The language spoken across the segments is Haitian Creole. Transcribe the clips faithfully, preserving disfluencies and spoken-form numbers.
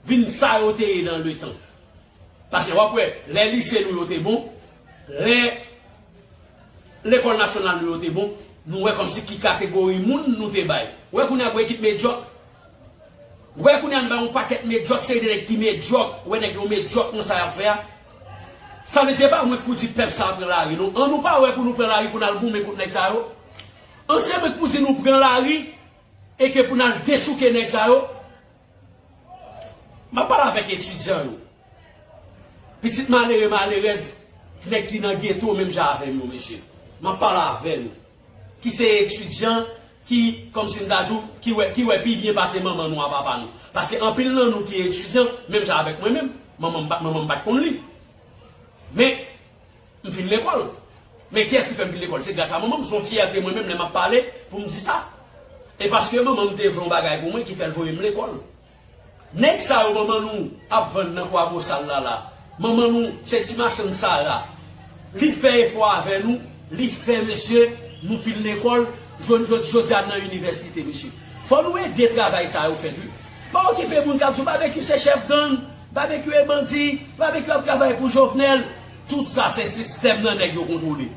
vin sa yo te ye nan letan. Paske w ap wè, lè lise nou yo te bon, lè lekòl nasyonal nou yo te bon, nou wè kòmsi ki kategori moun nou te bay. Ou wè kounye a pou ekip medyòk. Ou wè kounye a nou bay yon pakèt medyòk, se de nèg ki medyòk. Ou wè nèg yo medyòk nan sa y ap fè a. Sa vle di, e pa mwen k pou di pèp sa a pran lari, non. An nou pa wè pou nou pran lari pou n al goumen kont nèg sa yo. An se mwen k pou di nou pran lari e ke pou n al dechouke nèg sa yo. M ap pale avèk etidyan yo. Pitit malere, malerèz, nèg ki nan geto menm jan avè m yo, mesye. M ap pale avè nou. Ki se etidyan, ki, kòmsi m ta di w, ki wè, ki wè pi byen pase manman nou a papa nou. Paske anpil nan nou ki etidyan, menm jan avèk mwen menm, manman m pa, manman m pa t konn li. Men, m fin lekòl. Men kiyès ki fè m fin lekòl? Se gras a manman m. Se yon fyète mwen menm lè m ap pale pou m di sa. E paske manman m te vle yon bagay pou mwen ki fè l voye m lekòl. Nèg sa yo manman nou ap vann nan Kwa Bosal la la. Manman nou se ti machann Sara. Li fè efò avè nou, li fè mesye, nou fin lekòl, jodi, jodi, jodi a n nan inivèsite, mesye. Fò nou ede travay sa yo fèt, wi. Pa okipe moun k ap di w Babekyou se chèf gang, Babekyou e bandi, Babekyou ap travay pou Jovenel. Tout sa se sistèm nan nèg yo kontwole.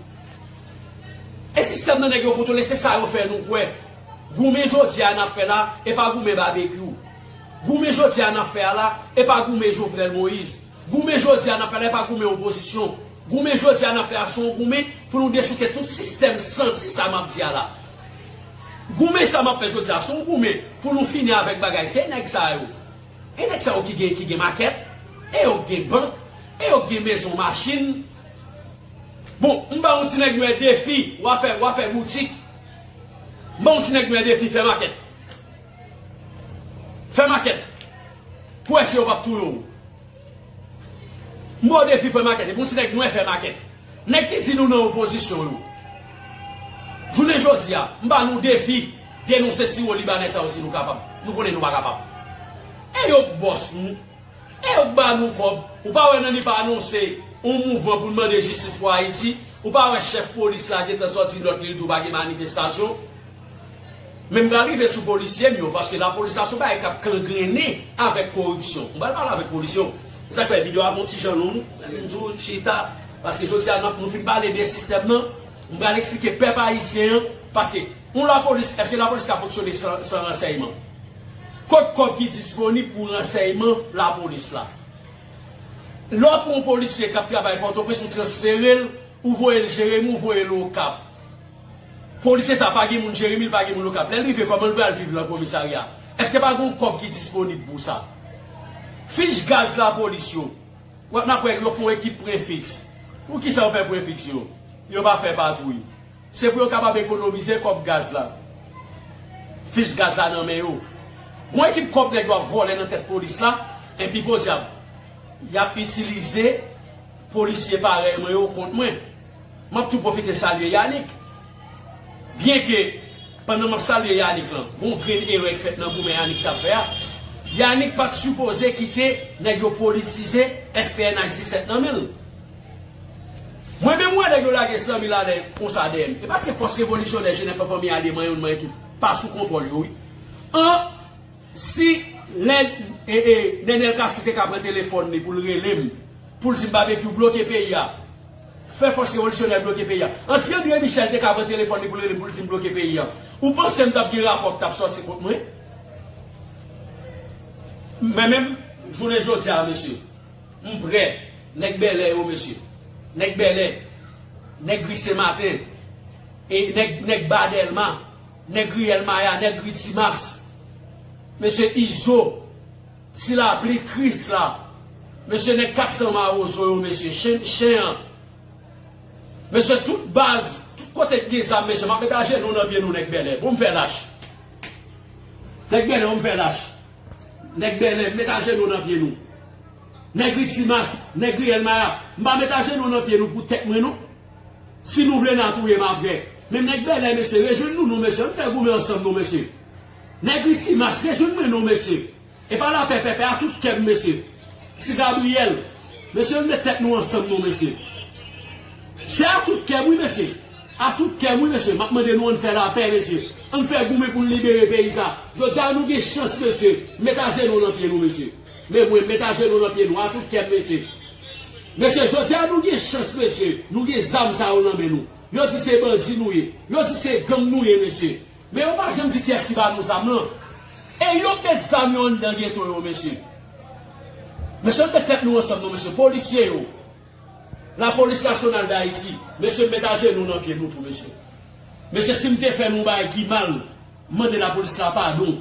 E sistèm nan nèg yo kontwole, se sa yo fè nou kwè. Goumen jodi a n ap fè la, e pa goumen Babekyou. Goumen jodi a n ap fè a la, e pa goumen Jovenel Moïse. Goumen jodi a n ap fè la, e pa goumen opozisyon. Goumen jodi a n ap fè a, se yon goumen pou nou dechouke tout sistèm santi sa m ap di a la. Goumen sa m ap fè jodi a, se yon goumen pou nou fini avèk bagay. Se nèg sa yo. E nèg sa yo ki gen, ki gen makèt, e yo k gen bank, e yo k gen mezon, machin. Bon, m ba yon ti nèg nwè defi, w a fè, w a fè boutik. M ba yon ti nèg nwè defi, fè makèt. Fè makèt. Pou wè si yo p ap touye w. M ba w defi, fè makèt. Epi yon ti nèg nwè fè makèt. Nèg ki di nou nan opozisyon yo. Jounen jodi a, m ba nou defi, denonse siwo libanè sa yo si nou kapab. Nou konnen nou pa kapab. E yo k bòs nou. E yo k ba nou kòb. Ou pa wè Nani pa anonse yon mouvman pou n mande jistis pou Ayiti? Ou pa wè chèf polis la gentan sòti lòt li, li di w pa gen manifestasyon? Men m pral rive sou polisye m yo, paske lapolis la se yon bagay k ap kangrennen avèk koripsyon. M pral pale avèk polisye yo. Se sa k fè videyo a gon ti jan long, men m di w chita, paske jodi a n ap, nou fin pale de sistèm nan, m pral eksplike pèp ayisyen an, paske yon lapolis, èske lapolis ka fonksyone san, san ransèyman? Kot kòb ki disponib pou ransèyman lapolis la? Lè w pran yon polisye k ap travay Pòtoprens, ou transfere l, ou voye l Jeremi, ou voye l Okap. Polisye sa pa gen moun Jeremi, li pa gen moun Okap. Lè l rive, kòman l pral viv nan komisarya? Èske pa gen yon kòb ki disponib pou sa? Fich gaz lapolis yo. W ap, n ap wè yo fè yon ekip prefiks. Poukisa yo fè prefiks yo? Yo pa fè patwouy. Se pou yo kapab ekonomize kòb gaz la. Fich gaz la nan men yo. Gon ekip kòb nèg yo ap vòlè nan tèt polis la, epi podyab, y ap itilize polisye parèy mwen yo kont mwen. M ap tou pwofite salye Yanick. Byenke, pandan m ap salye Yanick lan, gon grenn erè k fèt nan goumen Yanick t ap fè a. Yanick pa t sipoze kite nèg yo politize S P N H disèt nan men l. Mwen menm, m wè nèg yo lage san mil alè konsa dèyè m. E paske fòs revolisyonè Jenèf an fanmi a de manyen, youn manyen tout, pa sou kontwòl yo, wi. An, si lè, e, e, Nenel Cassy te ka pran telefòn li pou l rele m, pou l di m Babekyou bloke peyi a, fè fòs revolisyonè bloke peyi a. An, si André Michel te ka pran telefòn li pou l rele m, pou l di m bloke peyi a, ou panse m t ap gen rapò k t ap sòti kont mwen? Mwen menm, jounen jodi a, mesye, m prè. Nèg bèlè yo, mesye. Nèg bèlè. Nèg ri Senmaten. E nèg, nèg ba Dèlma. Nèg ri Èlmaya. Nèg ri Timas. Mesye Izo. Ti Lapli, Krisla. Mesye nèg kat san Mawozo yo, mesye. Chen, chen an. Mesye, tout baz, tout kote k gen zam, mesye, m ap met ajenou nan pye nou, nèg bèlè. Bon, m fè lach. Nèg bèlè, bon, m fè lach. Nèg bèlè, m met ajenou nan pye nou. Nèg ri Timas, nèg ri Èlmaya, m pa met ajenou nan pye nou pou tèt mwen, non. Si nou vle n a touye m apre. Men nèg bèlè, mesye, rejwenn nou, non, mesye, ann fè goumen ansanm, non, mesye. Nèg ri Timas, rejwenn mwen, non, mesye. E pa lapè pèpè, a tout kè m, mesye. Ti Gabriyèl, mesye, ann met tèt nou ansanm, non, mesye. Se a tout kè m, wi, mesye. A tout kè m, wi, mesye. M ap mande nou, ann fè lapè, mesye. Ann fè goumen pou n libere peyi sa. Jodi a, nou gen chans, mesye. Met ajenou nan pye nou, mesye. Men mwen, m met ajenou nan pye nou, a tout kè m, mesye. Mesye, jodi a nou gen chans, mesye. Nou gen zam sa yo nan men nou. Yo di se bandi nou ye. Yo di se gang nou ye, mesye. Men yo pa janm di kiyès ki ba nou zam nan. E yo met zam yo anndan geto yo, mesye. Mesye, nou met tèt nou ansanm, non, mesye. Polisye yo, Lapolis Nasyonal d Ayiti, mesye, m met ajenou nan pye nou tou, mesye. Mesye, si m te fè nou bagay ki mal, m mande lapolis la padon.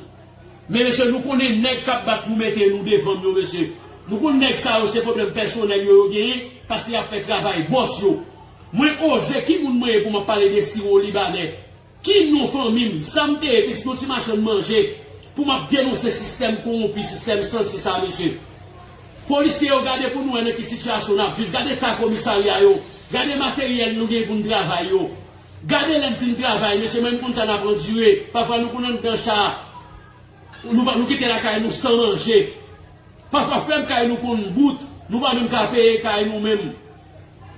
Men, mesye, nou konnen nèg k ap bat pou mete nou devan m yo, mesye. Nou konn nèg sa yo, se pwoblèm pèsonèl yo, yo genyen, paske y ap fè travay bòs yo. Mwen oze, ki moun mwen ye pou m ap pale de siwo libanè? Ki non fanmi m, sa m te ye, piski yon ti machann manje, pou m ap denonse sistèm kowonpi, sistèm santi sa, mesye? Polisye yo, gade pou nou wè nan ki sitiyasyon n ap viv. Gade eta komisarya yo. Gade materyèl nou gen pou n travay yo. Gade lè n fin travay, mesye, men m konn sa n ap andire. Pafwa nou konn anndan cha a. Nou, nou kite lakay nou san manje. Pafwa frè m, kay nou konn bout, nou pa menm ka peye kay nou menm.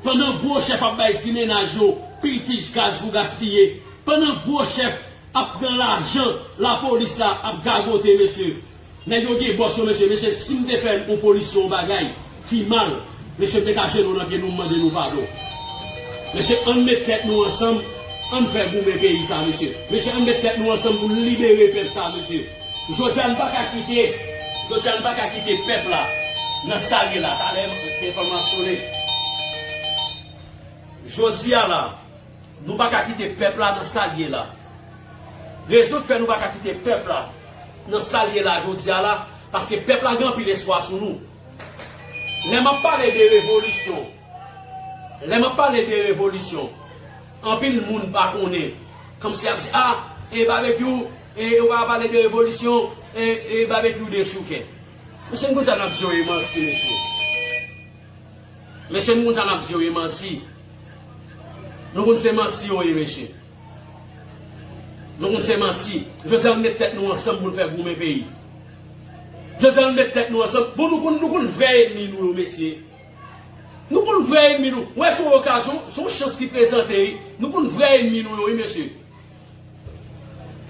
Pandan gwo chèf ap bay ti mennaj yo pil fich gaz pou gaspiye, pandan gwo chèf ap pran lajan lapolis la ap gagote, mesye. Nèg yo gen bòs yo, mesye. Mesye, si m te fè yon polisye yon bagay ki mal, mesye, m met ajenou nan pye nou, m mande nou padon. Mesye, ann met tèt nou ansanm, ann fè goumen peyi sa, mesye. Mesye, ann met tèt nou ansanm pou n libere pèp sa, mesye. Jodi a, n pa ka kite, jodi a, n pa ka kite pèp la nan sa l ye la. Talè, telefòn mwen ap sonnen. Jodi a la, nou pa ka kite pèp la nan sa l ye la. Rezon k fè nou pa ka kite pèp la nan sa l ye la jodi a la, paske pèp la gen anpil espwa sou nou. Lè m ap pale de revolisyon, lè m ap pale de revolisyon, anpil moun pa konnen. Kòmsi y ap di, a, e Babekyou, e, ou pa pale de revolisyon, e, e Babekyou dechouke. Mesye, nou konn sa n ap di yo ye manti, mesye. Mesye, nou konn sa n ap di yo ye manti. Nou konn se manti yo ye, mesye. Nou konn se manti. Jodi a, nou met tèt nou ansanm pou n fè goumen peyi. Jodi a, nou met tèt nou ansanm. Bon, nou konn, nou konn vrè enmi nou yo, mesye. Nou konn vrè enmi nou. Ou wè, se yon okazyon, se yon chans ki prezante, wi. Nou konn vrè enmi nou yo, wi, mesye.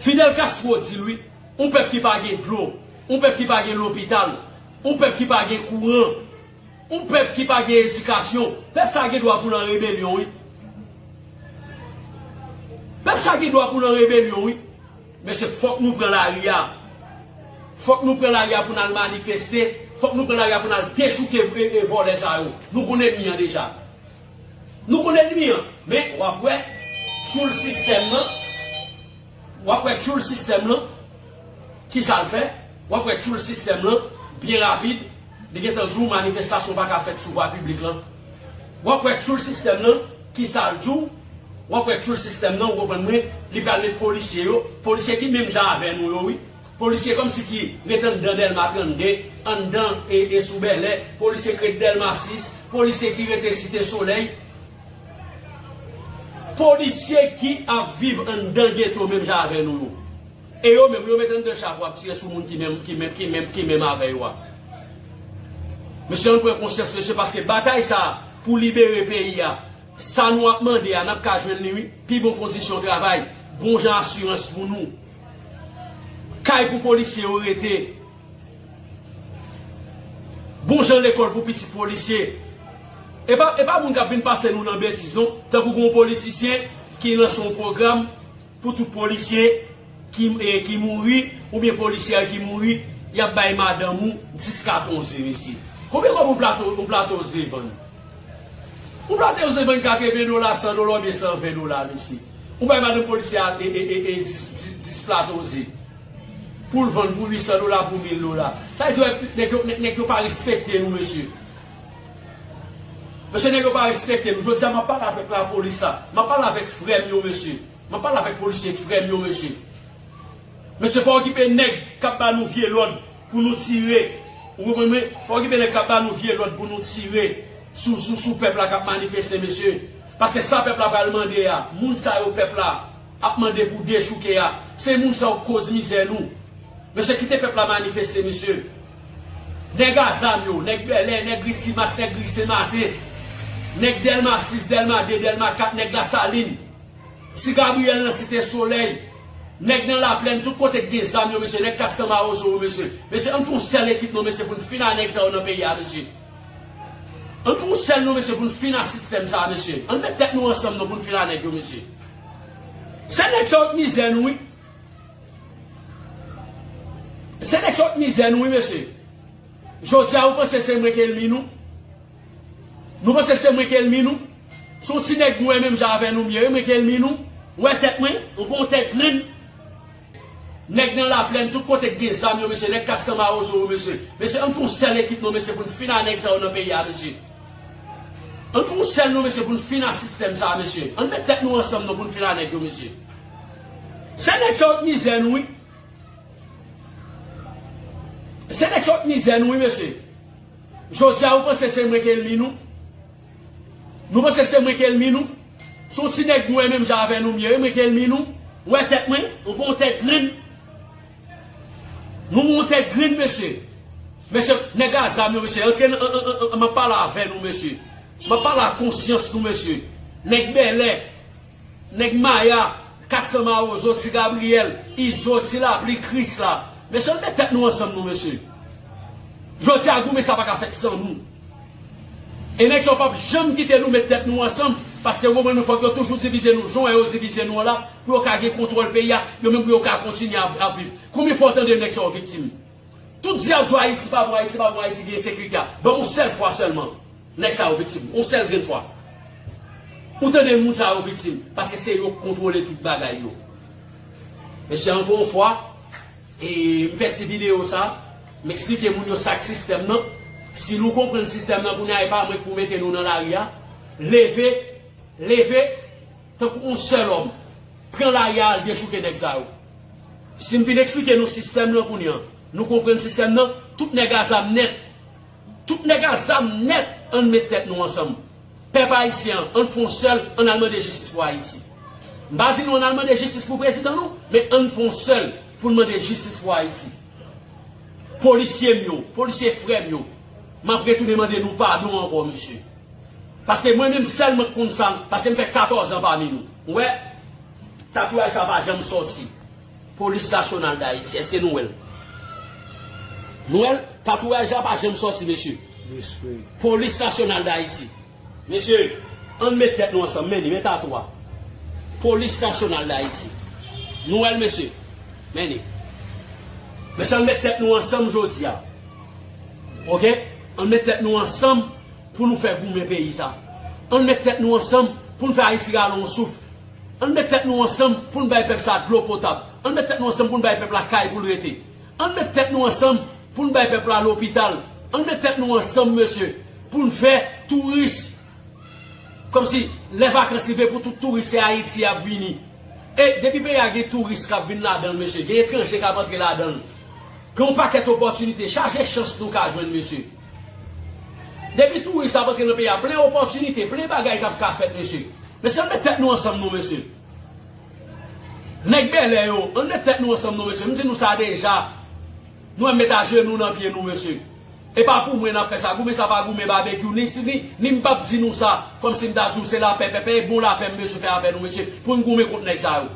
Fidel Castro di l, wi, yon pèp ki pa gen dlo, yon pèp ki pa gen lopital, yon pèp ki pa gen kouran, yon pèp ki pa gen edikasyon, pèp sa gen dwa pou l an rebelyon, wi. Pèp sa gen dwa pou l an rebelyon, wi. Mesye, fòk nou pran lari a. Fòk nou pran lari a pou n al manifeste. Fòk nou pran lari a pou n al dechouke vre, e, vòlè sa yo. Nou konn enmi an deja. Nou konn enmi an. Men, w ap wè, tchoul sistèm nan. W ap wè tchoul sistèm lan, ki sa l fè? W ap wè tchoul sistèm lan, byen rapid, li gentan di w manifestasyon pa ka fèt sou vwa piblik lan. W ap wè tchoul sistèm lan, ki sa l di w? W ap wè tchoul sistèm lan, ou konprann mwen, li pral met polisye yo, polisye ki menm jan avè nou yo, wi. Polisye kòmsi ki ret anndan Dèlma trannde, anndan e, e sou Bèlè, polisye k ret Dèlma sis, polisye ki rete Site Solèy. Polisye ki ap viv anndan geto menm jan avè nou yo. E yo menm, yo met anndan cha pou ap tire sou moun ki menm, ki menm, ki menm, ki menm avè yo a. Mesye, ann pran konsyans, mesye, paske batay sa a pou libere peyi a, sa nou ap mande a, n ap ka jwenn li, wi. Pi bon kondisyon travay, bon jan asirans pou nou. Kay pou polisye yo rete. Bon jan lekòl pou pitit polisye. E pa, e pa moun k ap vin pase nou nan betiz, non. Tankou gen yon politisyen ki lanse yon pwogram pou tout polisye ki, e, ki mouri, oubyen polisyè ki mouri, y ap bay madanm ou dis katon ze, mesye. Konbyen kòb yon plato, yon plato ze vann? Yon plato ze vann katreven dola, san dola oubyen san ven dola, mesye. Ou bay madanm polisyè a, e, e, e, e, dis, dis, dis plato ze. Pou l vann pou uit san dola, pou mil dola. Sa vle di, wè, nèg yo, nèg, nèg yo pa respekte nou, mesye. Mesye, nèg yo pa respekte nou. Jodi a, m ap pale avèk lapolis la. M ap pale avèk frè m yo, mesye. M ap pale avèk polisye frè m yo, mesye. Mesye, pa okipe nèg k ap ba nou vye lòd pou nou tire. Ou konprann mwen? Pa okipe nèg k ap ba nou vye lòd pou nou tire sou, sou, sou pèp la k ap manifeste, mesye. Paske sa pèp la pral mande a, moun sa yo pèp la ap mande pou dechouke a, se moun sa yo k koz mizè nou. Mesye, kite pèp la manifeste, mesye. Nèg a zam yo, nèg Bèlè, nèg Ri Timas, nèg Ri Senmaten, nèg Dèlma sis, Dèlma de, Dèlma kat, nèg Lasalin, Ti Gabriyèl nan Site Solèy, Nèg nan Laplèn, tout kote k gen zam yo, mesye, nèg kat san mawozo yo, mesye. Mesye, ann fè yon sèl ekip non, mesye, pou n fin a nèg sa yo nan peyi a, mesye. Ann fè yon sèl non, mesye, pou n fin a sistèm sa a, mesye. Ann met tèt nou ansanm non, pou n fin a nèg yo, mesye. Se nèg sa yo k mizè nou, wi. Se nèg sa yo k mizè nou, wi, mesye. Jodi a, ou panse se mwen ki ènmi nou? Nou panse se mwen ki ènmi nou? Se yon ti nèg nou wè menm jan avè nou m ye, wi, mwen ki ènmi nou? Ou wè tèt mwen? Ou pa yon tèt grenn? Nèg nan Laplèn, tout kote k gen zam yo, mesye, nèg kat san mawozo yo, mesye. Mesye, ann fè yon sèl ekip non, mesye, pou n fin a nèg sa yo nan peyi a, mesye. Ann fè yon sèl non, mesye, pou n fin a sistèm sa a, mesye. Ann met tèt nou ansanm non, pou n fin a nèg yo, mesye. Se nèg sa yo k mizè nou, wi. Se nèg sa yo k mizè nou, wi, mesye. Jodi a, ou panse se mwen ki ènmi nou? Nou panse se mwen ki ènmi nou? Se yon ti nèg nou wè menm jan avè nou m ye, wi, mwen ki ènmi nou? Ou wè tèt mwen? Ou pa yon tèt grenn? Nou, nou yon tèt grenn, mesye. Mesye, nèg a zam yo, mesye, antre nan, an, an, an, an, m ap pale avè nou, mesye. M ap pale a konsyans nou, mesye. Nèg bèlè, nèg maya, kat san mawozo, ti Gabriyèl, Izo, ti lapli, Krisla. Mesye, ann met tèt nou ansanm, non, mesye. Jodi a, goumen sa pa ka fèt san nou. E nèg sa yo p ap janm kite nou met tèt nou ansanm, paske yo konprann nou fòk yo toujou divize nou, jan yo divize nou an la, pou yo ka gen kontwòl peyi a, yo menm pou yo ka kontinye ap, ap viv. Konbyen fwa w tande nèg sa yo viktim? Tout di ap di Ayiti pa bon, Ayiti pa bon, Ayiti gen ensekirite a. Ban m yon sèl fwa sèlman, nèg sa yo viktim. Yon sèl grenn fwa. Ou tande moun sa yo viktim, paske se yo k kontwole tout bagay yo. Mesye, ankò yon fwa, e m fè ti videyo sa, m eksplike moun yo sa k sistèm nan. Si nou konprann sistèm nan kounye a, e pa mwen k pou mete nou nan lari a. Leve, leve, tankou yon sèl òm. Pran lari a, al dechouke nèg sa yo. Si m fin eksplike nou sistèm nan kounye a, nou konprann sistèm nan, tout nèg a zam nèt. Tout nèg a zam nèt, ann met tèt nou ansanm. Pèp ayisyen an, ann fè yon sèl, ann al mande jistis pou Ayiti. M pa di nou ann al mande jistis pou prezidan nou, men ann fè yon sèl pou n mande jistis pou Ayiti. Polisye m yo, polisye frè m yo, m ap retounen mande nou padon ankò, mesye. Paske mwen menm sèl mwen k konn sa, paske m fè katòz an pami nou. Ou wè, tatouaj sa pa janm sòti. Polis Nasyonal d Ayiti, èske nou wè l? Nou wè l? Tatouaj la pa janm sòti, mesye. Respè. Polis Nasyonal d Ayiti. Mesye, ann met tèt nou ansanm, men li, men tatwa. Polis Nasyonal d Ayiti. Nou wè l, mesye. Men li. Mesye, ann met tèt nou ansanm jodi a. Oke? Ann met tèt nou ansanm pou nou fè goumen peyi sa. Ann met tèt nou ansanm pou n fè Ayiti rale yon souf. Ann met tèt nou ansanm pou n bay pèp sa dlo potab. Ann met tèt nou ansanm pou n bay pèp la kay pou l rete. Ann met tèt nou ansanm pou n bay pèp la lopital. Ann met tèt nou ansanm, mesye, pou n fè touris. Kòmsi lè vakans rive pou tout touris se Ayiti y ap vini. E depi peyi a gen touris k ap vin ladan l, mesye, gen etranje k ap antre ladan l. Gen yon pakèt opòtinite, chaje chans nou ka jwenn, mesye. Depi touris ap antre nan peyi a, plen opòtinite, plen bagay k ap ka fèt, mesye. Mesye, ann met tèt nou ansanm non, mesye. Nèg bèlè yo, ann met tèt nou ansanm non, mesye. M di nou sa deja. Nou menm met ajenou nan pye nou, mesye. E pa pou mwen n ap fè sa. Goumen sa pa goumen babekyou. Ni si ni, ni m p ap di nou sa, kòmsi m ta di w se lapè, pèpè, e bon lapè m bezwen fè avè nou, mesye, pou n goumen kont nèg sa yo.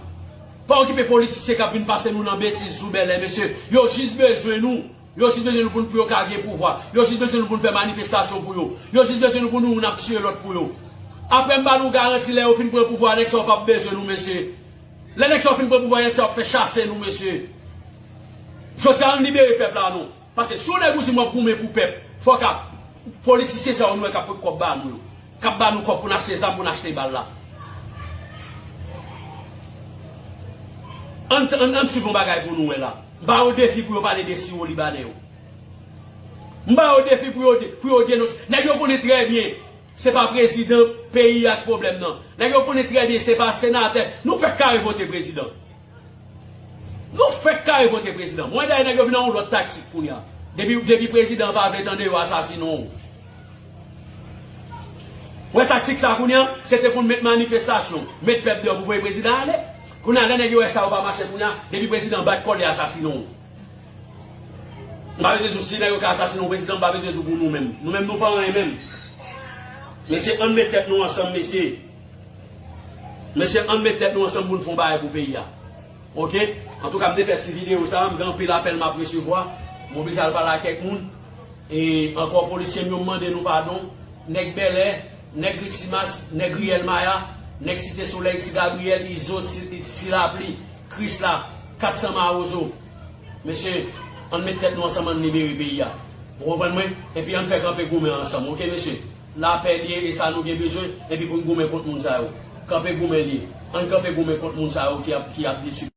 Pa okipe politisyen k ap vin pase nou nan betiz sou bèlè, mesye. Yo jis bezwen nou. Yo jis bezwen nou pou n, pou yo ka gen pouvwa. Yo jis bezwen nou pou n fè manifestasyon pou yo. Yo jis bezwen nou pou nou youn ap tiye lòt pou yo. Apre m ba nou garanti, lè yo fin pran pouvwa, nèg sa yo p ap bezwen nou, mesye. Lè nèg sa yo fin pran pouvwa, nèg sa yo ap fè chase nou, mesye. Jodi a, ann libere pèp la, non. Paske si yon nèg ou di m w ap goumen pou pèp, fòk ap, politisyen sa yo nou wè k ap pot kòb ba nou yo. K ap ba nou kòb pou n achte zam, pou n achte bal la. Ann, ann, ann swiv yon bagay pou nou wè la. M ba yo defi pou yo pale de siwo libanè yo. M ba yo defi pou yo de-, pou yo denonse. Nèg yo konnen trè byen, se pa prezidan peyi a k pwoblèm nan. Nèg yo konnen trè byen, se pa senatè. Nou fèk kare vote prezidan. Nou fèk kare vote prezidan. Mwen dayè nèg yo vin nan yon lòt taktik kounye a. Depi, depi prezidan an pa vle tande yo asasinen w. Wè taktik sa kounye a, se te konn met manifestasyon, met pèp deyò pou voye prezidan ale. Kounye a, lè nèg yo wè sa yo pa mache kounye a, depi prezidan bat kò l, y asasinen w. M pa bezwen di w si nèg yo ka asasinen yon prezidan, m pa bezwen di w pou nou menm. Nou menm, nou pa anyen menm. Mesye, ann met tèt nou ansanm, mesye. Mesye, ann met tèt nou ansanm pou n fè yon bagay pou peyi a. Ok? Antouka, m te fè ti videyo sa, m gen anpil apèl m ap resevwa. M oblije al pale ak kèk moun. E ankò, polisye m yo, m mande nou padon. Nèg Bèlè, nèg Litimas, nèg Riyèl Maya, nèg Site Solèy, Ti Gabriyèl, Izo, Ti, Ti Lapli, Krisla, kat san Mawozo. Mesye, ann met tèt nou ansanm, ann libere peyi a. Ou konprann mwen? Epi ann fè kanpe goumen ansanm, ok, mesye? Lapè li ye, e sa nou gen bezwen, epi pou n goumen kont moun sa yo. Kanpe goumen li ye. Ann kanpe goumen kont moun sa yo ki ap, ki ap detwi